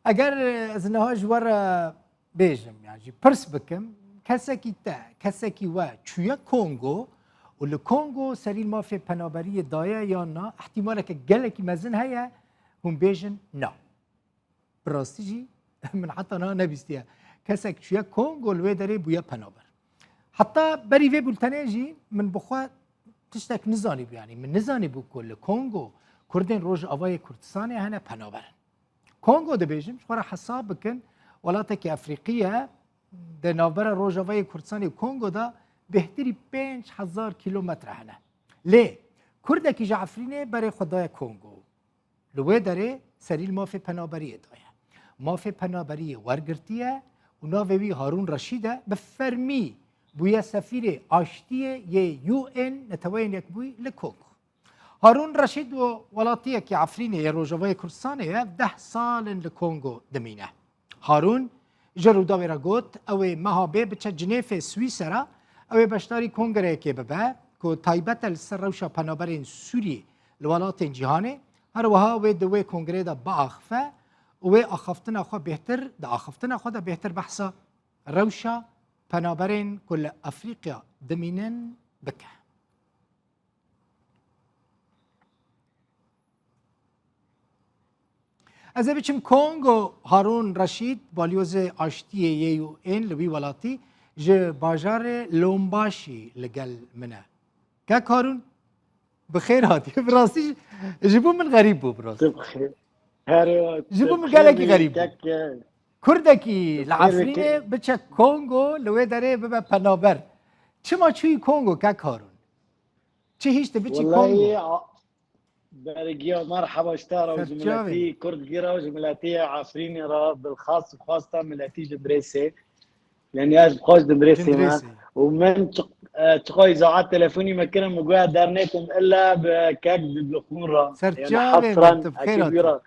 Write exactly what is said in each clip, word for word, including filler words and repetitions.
Eger, e, ez niha ji we re bêjim, yan jî pirs bikim, kesekî te, kesekî we çûye Kongo û li Kongo serî mafê penaberiyê daye yan na, ihtimaleke gelekî mezin heye hûn bêjin na. Bi rastî jî min heta niha nebîstiye kesek çûye Kongo li wê derê bûye penaber. Heta berî vê bultenê jî min bi xwe tiştek nizanîbû, yanî min nizanîbû ku li Kongo Kurdên Rojavayê Kurdistanê hene penaber in. Kongo dibêjim, ji xwe re hesab bikin, welatekî Efrîqî ye, di navbera Rojavayê Kurdistanê û Kongo de bêhtirî pênc hezar kîlometre hene. Lê Kurdekî ji Efrînê berê xwe daye Kongo. Li wê derê serî li mafê penaberiyê daye. Mafê penaberiyê wergirtiye û navê wî Harûn Reşîd e, bi fermî bûye sefîrê aştiyê yê U N, Neteweyên Yekbûyî, li Kongo. Harûn Reşîd û welatiyekî Efrînê yê Rojavayê Kurdistanê ye, deh sal in li Kongo dimîne. Harûn ji Rûdawê re got, ew ê meha bê biçe Cinêfê Swîsera, ew ê beşdarî kongreyekê bibe ku taybet e li ser rewşa penaberên Sûriyê li welatên cîhanê. Her wiha wê di wê kongreyê de biaxife û wê axaftina xwe bêhtir, di axaftina xwe de bêhtir behsa rewşa penaberên ku li Efrîqya dimînin bike. Ez ê biçim Kongo. Harûn Reşîd, balyozê aştiyê yê U N li wî welatî, ji bajarê Lombaşî li gel min e. Kek Harûn, bi xêr hatiye. Bi rastî ji bo min xerîb bû, bi rastî. Tu bi xêr. Her Ji bo tu min bi gelekî xêr bî, xerîb bû. Kek, e, Kurdekî tu bi li xêr bî, Efrînê ke- biçe Kongo, li wê derê bibe penaber. Çima çûyî Kongo, kek Harûn? Çi hîş te biçî Kongo? Wellahî, a-, Bergiya, merheba ji te re û ji Serçavê. Miletî Kurd gî re û ji miletî Efrînê re, bilxas û xwasta miletî Cindirêsê. Yanî ez bi xwe ji Cindirêsê me. Cindirêsê. Û min çi-, e, çiqa îzaet telefonî me kirin, min got dernêtim illa bi kek Didlixûn re. Serçavê Yanî min, hesran tu bi xêr ekî wî hatî. Re.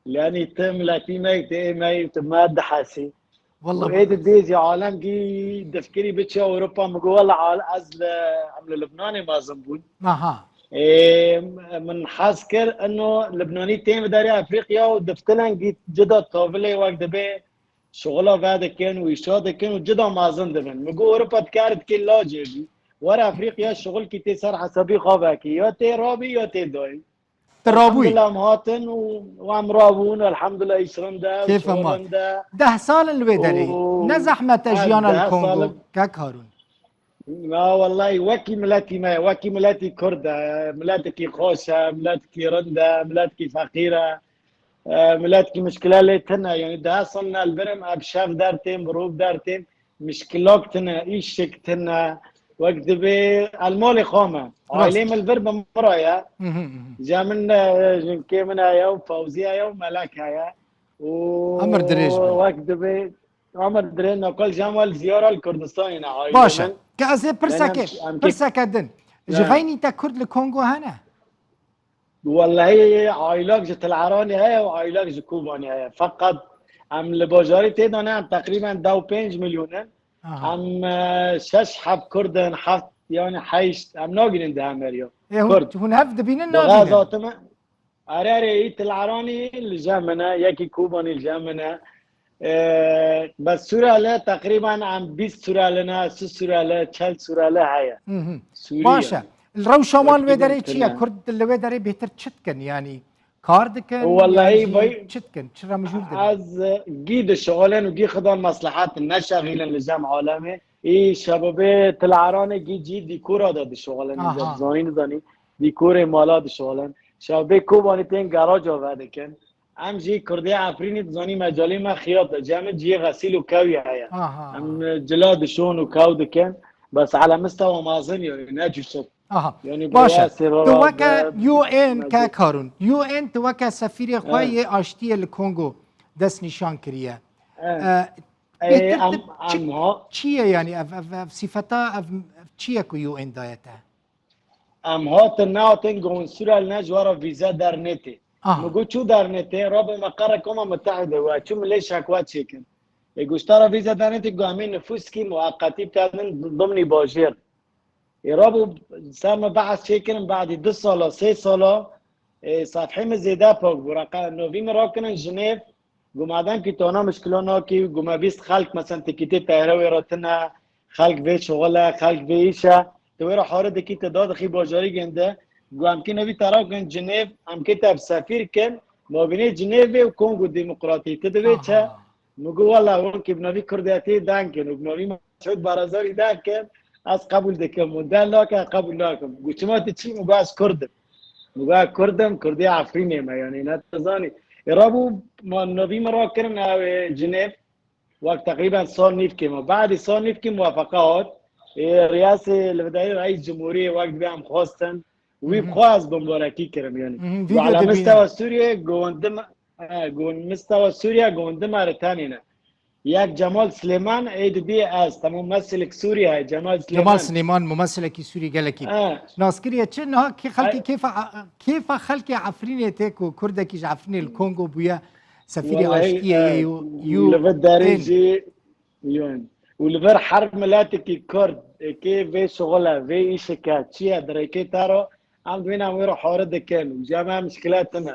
Yanî tu miletî me, tu ê me, tu me dihesî. Wallah û ê di dêzî alem gî difkirî biçe Ewropa, min got, "Wela al-, ez li, em li Libnanê mezin bûn." Aha. Ê, min hez kir, ino Libnanî tên bi derê Efrîqya û diftilen gî cida tavilê wek dibê şixula vedikin û îşa dikin û cida mezin dibin. Min got, "Ewropa dikare dikê lacê bî. Were Efrîqya şixulkî tê ser hesabî xwe vekî. Ya tê rabî ya tê dayî." Tu rabûyî. Elhamdulillah em hatin û, û em rabûn, elhamdulillah îş rind e, Kêfa şixul ma. Rind e. Deh sal in li wê derê. Û Ne zehmet e ez jiyana li deh Kongo, sal in. Kek Harûn. Na wellahî wekî miletî me, wekî miletî Kurd e, miletekî xweş e, miletekî rind e, miletekî feqîr e. E, miletekî mişkile lê tune. Yanî deh sal ne li vir im, ez bi şev dertêm, bi rûv dertêm. Mişkilok tune, îşik tune. Wek dibê el malê xwe me. Rast. Ailê min li vir bi min re ye. Hı hı, hı hı. Ji min, e, jinkê min heye û Fewziye ye û Melek heye. Û Emir dirêj be. Wek dibê emir dirêj, nakol ji em li ziyara li Kurdistanê ne ailê Baş e. min. Ke ez ê Yani pirseke, em, em kê- pirseke din. Ji Yani. xeynî te Kurd li Kongo hene? Wellahî aylak ji Til Eranê heye û aylak ji Kobanê heye. Feqet em li bajarî tê de ne, em teqrîben deh û pênc milyon in. Aha. Em, e, şeş heb Kurd in, heft, yani heşt, em nagînin di hemeriya. Ê, hûn, Kurd. Hûn hev dibînin, Bi nabînin? Xezatime, erê, erê, î Til Eranî li cem min e, yekî Kobanî li cem min e. E, bes Suriyeli teqrîben em bîst Suriyeli ne, si Suriyeli, çel Suriyeli heye. Hı hı. Sûrî Baş e. yani. Rewşa wan li wê Wekî derê çi ye? Kurd li wê derê bêhtir çi dikin? Yanî kar dikin, Wellahî yan jî vay- çi dikin? Çi remijûl dibin? Ez, e, gî dişixulin û gî xidan meslehet neşexîlin li cem alemê. Î şebabê Til Eranê gî cî dîkora de dişixulin. Aha. Zanî nizanî dîkorê mala dişixulin. Şebabê Kobanî tên garaja vedikin. Em jî Kurdê Efrînî dizanî mecalê me xiyat e. Cem ciyê xesîl û kewî heye. Aha. Em, e, cila dişon û kew dikin. Bes elemista wa mezin ye, ne cusur. Aha. Yani Baş e. biraya sêrara Tu weke be-, U N mecid. Kek Harûn. U N tu weke sefîrê xwe Evet. yê aştiyê li Kongo destnîşan kiriye. Evet. E, Ê, bêhtir em, tu çi, em ha- çi ye yani ev, ev, ev sifeta, ev, ev çi ye ku U N daye te? Em hatin nehatin gon Suriyel ne ji we re vîze dernêtê. Aha. Min got çû dernêtê, rabê meqerek Koma Mutehide we, çû min lê şekwe çêkin. Ê, got ji te re vîze dernêtê, got em ê nifûskî muweqetî bikevin dimnî bajêr. Ê, rabû ser min behs çêkirin, badî du sala, sê sala, ê, sefhê min zêde pak bû. Reqa novî min rakirin Jinêv, Got, madem ki tu ana mişkila nakî, got, me bîst xelk, mesela, tikîtê teyare wê re tine, xelk vê şixul e, xelk vê îş e, tu wê re hare dikî, tu dadixî bajarî gênde. Got, em kê nevî tera kin Cinêv, em kê te bi sefîr kin, mabînê Cinêvê û Kongo Demokratî. Tu divê çi? Aha. Min got, wela, hûn ki bi navî Kurdiyetê deng kin û bi navî Mesûd Barazanî deng kin, ez qebûl dikim. Hûn deng nakin, ez qebûl nakim. Got, çima tu çi? Min got, ez Kurd im. Min got, ez Kurd im, Kurdê Efrînê me, yanî ne tu zanî. Ê rabû, ma navî min rakirin ew ê Cinêv, wek teqrîben sal nîvkê me. Badî sal nîvkê muwafeqa hat. Ê riyasê li vidarî reîs cumhuriyê wek divê em xwestin. Wî Mhm. bi xwe ez bimbarekî kirim, yanî. Mhm, Got, vîdeo ala dibînim. Mistewa Sûriyê gondim, e, gon-, mistewa Sûriye gondim me re tenê ne. Yek Cemal Silêman, ê dibî ez, temam, mumesilek Sûriye heye, Cemal Silêman. Cemal Silêman, mumesilekî Sûrî gelekî. E. Nas kiriye çi? Niha kê xelkê, Ay- kêfa, kêfa xelkê Efrînê tê ku Kurdekî ji Efrînê li Kongo bûye sefîrê Wellahî, aştiyê e, yê û, yû li vir derê ên. Jî, yûn. Û li vir her miletekî Kurd, ê kê vê şixul e, vê îşek e, çi ye, dirêkê te re, em divên em wê re hare dikin. Û cem em mişkile tune.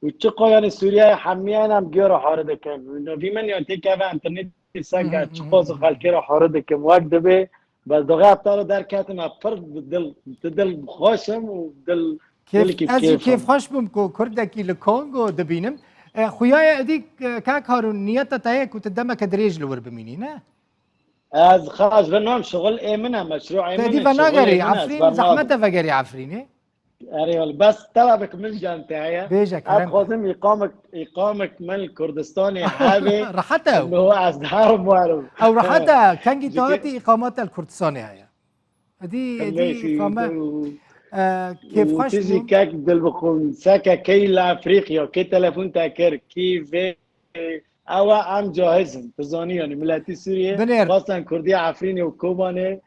Û çiqo, yanî, Sûriyeyê hemiyan em gê re hare dikin. Û navî min, yanî, têkeve enternetê seng e, Mhm, çiqo mhm, zî mhm. xelkê re hare dikim. Wek divê, bes doxê hefta re derketim, ez pir bi dil, di dil xweş im û dil, Kêf, dilkî ez jî kêf im. Kêfxweş bûm ku Kurdekî li Kongo dibînim. E, xuya ye êdî, e, kak Harûn, niyeta te ye ku tu demeke dirêj li wir bimînî, ne? Ez xwe ji vir nam şixul ê min e, meşrû ê Tu min êdî e, şixul ê venagerî min e, ez Efrîn, ber zehmet nadim. E vegerî Efrînê. Erê wele, bes telebek min can te heye. Bêje, Ez kerem. Xwazim îqamek, îqamek min li Kurdistanê hebe. Rehet e. No, ez diherim werim. Ew rehet e. Kengî Ji tu ke- hatî îqama te li Kurdistanê heye? Edî, edî Xemê îqame, û, e, û kêfxweş tijî bû. Kek dilbixwin, seke key li Efrîqya, kê telefon te kir, kî vê, ew e, em cahiz in. Tu zanî, yanî, miletî Sûriyê, Binêr. Xwestan Kurdî Efrînê û Kobanê,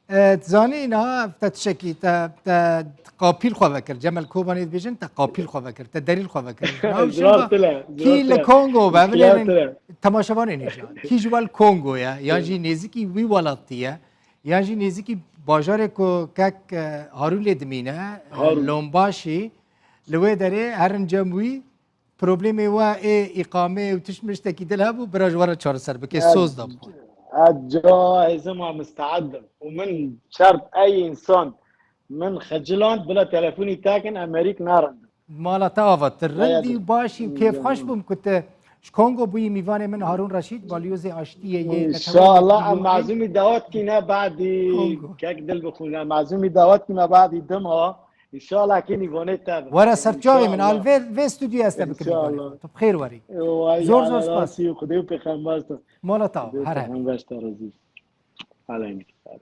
E, tu zanî niha te tişekî, te, te qapîl xwe vekir. Cem el Kobanê dibêjin, te qapîl xwe vekir, te derîl xwe vekir. Niha Zirar şeva tile, kî zirar li tile. Kongo be, Zirar bilêrin tile. Temaşevanê nêja. Kî ji wel Kongo ye, yan jî nêzikî wî welatî ye, yan jî nêzikî bajarê ku kek, e, Harûn lê dimîne, e, Harûn. Lombaşî, li wê derê herin cem wî, problemê we ê îqameyê û tişt miştekî dil hebû, bira ji we re çareser bike, Ez, soz da bixwe. Ez cahizim a misteed im. Û min şert ey însan min xiciland, bila telefonî tekin, em herîk narindim. Mala te ava, tu rindî û başî û kêfxweş bûm ku tu ji Kongo bûyî mîvanê min Harûn Reşîd, balyozê aştiyê yê neteweyê Înşallah, em mezûmî dawet kîne badî Kongo. Kek dil bixwîne, em mezûmî dawet kîne badî dima. Înşallah kê mîvanê te bim. Were ser çavê min, al vê, vê stûdyoyê ez te bikim mîvanê. Înşallah. Tu bi xêr werî. Zor zor spas. Rastî Xwedê û pêxember te. Mala te ava, her her. Pêxember te razî. Aleyhî selam.